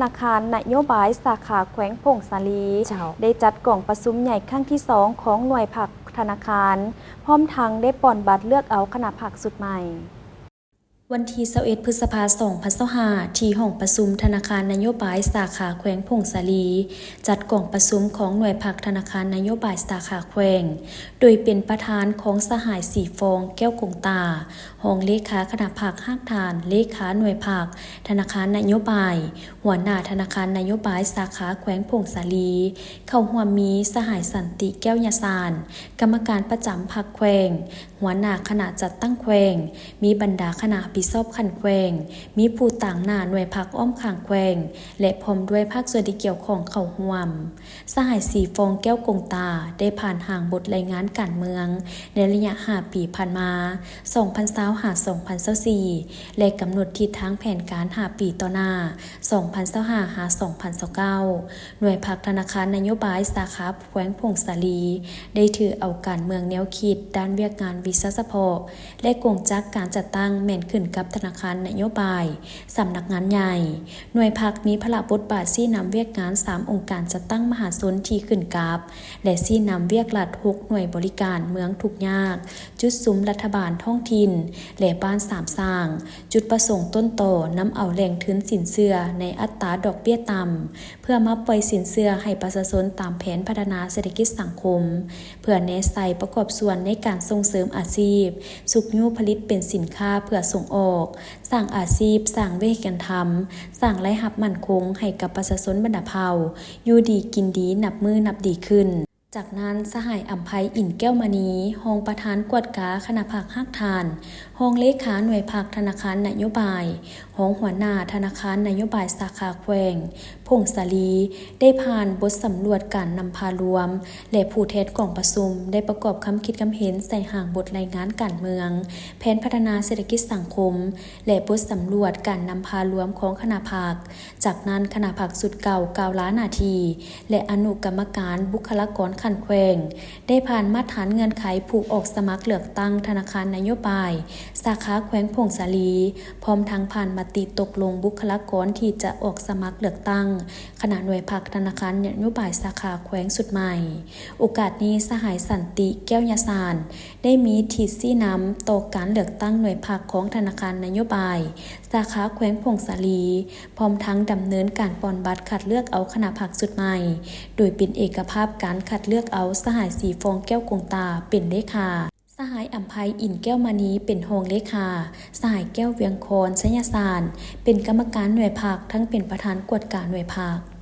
ນາຄານນະໂຍບາຍສາຂາແຂວງຜົ້ງສາລີ ເຈົ້າ ໄດ້ຈັດກອງປະຊຸມໃຫຍ່ຄັ້ງທີສອງຂອງໜ່ວຍພັກທະນາຄານ ພ້ອມທັງໄດ້ປ່ອນບັດເລືອກເອົາຄະນະພັກຊຸດໃໝ່. ວັນທີຊາວເອັດ ພຶດສະພາ ສອງພັນຊາວຫ້າ ທີ່ຫ້ອງປະຊຸມທະນາຄານນະໂຍບາຍສາຂາແຂວງຜົ້ງສາລີ ຈັດກອງປະຊຸມຂອງໜ່ວຍພັກທະນາຄານນະໂຍບາຍສາຂາແຂວງ ໂດຍເປັນປະທານຂອງສະຫາຍ ສີຟອງ ແກ້ວກົງຕາ ຮອງເລຂາຄະນະພັກຮາກຖານ, ເລຂາໜ່ວຍພັກທະນາຄານນະໂຍບາຍ, ຫົວໜ້າທະນາຄານນະໂຍບາຍສາຂາແຂວງຜົ້ງສາລີ, ເຂົ້າຮ່ວມມີສະຫາຍ ສັນຕິ ແກ້ວຍະສານ ກຳມະການປະຈຳພັກແຂວງ, ຫົວໜ້າຄະນະຈັດຕັ້ງແຂວງ, ມີບັນດາຄະນະຮັບຜິດຊອບຂັ້ນແຂວງ, ມີຜູ້ຕາງໜ້າໜ່ວຍພັກອ້ອມຂ້າງແຂວງ ແລະ ພ້ອມດ້ວຍພາກສ່ວນທີ່ກ່ຽວຂ້ອງເຂົ້າຮ່ວມ. ສະຫາຍ ສີຟອງ ແກ້ວກົງຕາ ໄດ້ຜ່ານຮ່າງບົດລາຍງານການເມືອງໃນໄລຍະຫ້າປີຜ່ານມາ ສອງພັນຊາວ ຫາ ສອງພັນຊາວສີ່ ແລະ ກຳນົດທິດທາງແຜນການຫ້າປີຕໍ່ໜ້າ ສອງພັນຊາວຫ້າ ຫາ ສອງພັນຊາວເກົ້າ. ໜ່ວຍພັກທະນາຄານນະໂຍບາຍສາຂາແຂວງຜົ້ງສາລີ ໄດ້ຖືເອົາການເມືອງແນວຄິດດ້ານວຽກງານວິຊາສະເພາະ ແລະ ກົງຈັກການຈັດຕັ້ງແມ່ນຂຶ້ນກັບທະນາຄານນະໂຍບາຍ ສຳນັກງານໃຫຍ່. ໜ່ວຍພັກມີພາລະບົດບາດຊີ້ນຳວຽກງານສາມອົງການຈັດຕັ້ງມະຫາຊົນທີ່ຂຶ້ນກັບ ແລະ ຊີ້ນຳວຽກລັດຫົກໜ່ວຍບໍລິການເມືອງທຸກຍາກ, ຈຸດສຸມລັດຖະບານທ້ອງຖິ່ນ ແລະ ບ້ານສາມສ້າງ. ຈຸດປະສົງຕົ້ນຕໍນຳເອົາແຫຼ່ງທຶນສິນເຊື່ອໃນອັດຕາດອກເບ້ຍຕ່ຳ ເພື່ອມາປ່ອຍສິນເຊື່ອໃຫ້ປະຊາຊົນຕາມແຜນພັດທະນາເສດຖະກິດສັງຄົມ ເພື່ອແນໃສ່ປະກອບສ່ວນໃນການສົ່ງເສີມອາຊີບ, ຊຸກຍູ້ຜະລິດເປັນສິນຄ້າເພື່ອສົ່ງອອກ, ສ້າງອາຊີບ, ສ້າງວິຫານທຳ, ສ້າງລາຍຮັບໝັ້ນຄົງໃຫ້ກັບປະຊາຊົນບັນດາເຜົ່າ, ຢູ່ດີກິນດີນັບມື້ນັບດີຂຶ້ນ. ຈາກນັ້ນ ສະຫາຍ ອຳໄພ ອິນແກ້ວມະນີ ຮອງປະທານກວດກາຄະນະພັກຮາກຖານ, ຮອງເລຂາໜ່ວຍພັກທະນາຄານນະໂຍບາຍ, ຮອງຫົວໜ້າທະນາຄານນະໂຍບາຍສາຂາແຂວງຜົ້ງສາລີ ໄດ້ຜ່ານບົດສຳຫຼວດການນຳພາລວມ ແລະ ຜູ້ແທນກອງປະຊຸມໄດ້ປະກອບຄຳຄິດຄຳເຫັນໃສ່ຮ່າງບົດລາຍງານການເມືອງ, ແຜນພັດທະນາເສດຖະກິດສັງຄົມ ແລະ ບົດສຳຫຼວດການນຳພາລວມຂອງຄະນະພັກ. ຈາກນັ້ນ ຄະນະພັກຊຸດເກົ່າກ່າວລາໜ້າທີ່ ແລະ ອະນຸກຳມະການບຸກຄະລາກອນຂັ້ນແຂວງ ໄດ້ຜ່ານມາດຖານເງື່ອນໄຂຜູ້ອອກສະໝັກເລືອກຕັ້ງທະນາຄານນະໂຍບາຍສາຂາແຂວງຜົ້ງສາລີ, ພ້ອມທັງຜ່ານມະຕິຕົກລົງບຸກຄະລາກອນທີ່ຈະອອກສະໝັກເລືອກຕັ້ງຄະນະໜ່ວຍພັກທະນາຄານນະໂຍບາຍສາຂາແຂວງຊຸດໃໝ່. ໂອກາດນີ້ ສະຫາຍ ສັນຕິ ແກ້ວຍະສານ ໄດ້ມີທິດຊີ້ນຳຕໍ່ການເລືອກຕັ້ງໜ່ວຍພັກຂອງທະນາຄານນະໂຍບາຍສາຂາແຂວງຜົ້ງສາລີ, ພ້ອມທັງດຳເນີນການປ່ອນບັດຄັດເລືອກເອົາຄະນະພັກຊຸດໃໝ່ ໂດຍເປັນເອກະພາບການຄັດເລືອກເອົາສະຫາຍ ສີຟອງ ແກ້ວກົງຕາ ເປັນເລຂາ, ສະຫາຍ ອຳໄພ ອິນແກ້ວມະນີ ເປັນຮອງເລຂາ, ສະຫາຍ ແກ້ວວຽງຄອນ ໄຊຍະສານ ເປັນກຳມະການໜ່ວຍພັກ ທັງເປັນປະທານກວດກາໜ່ວຍພັກ.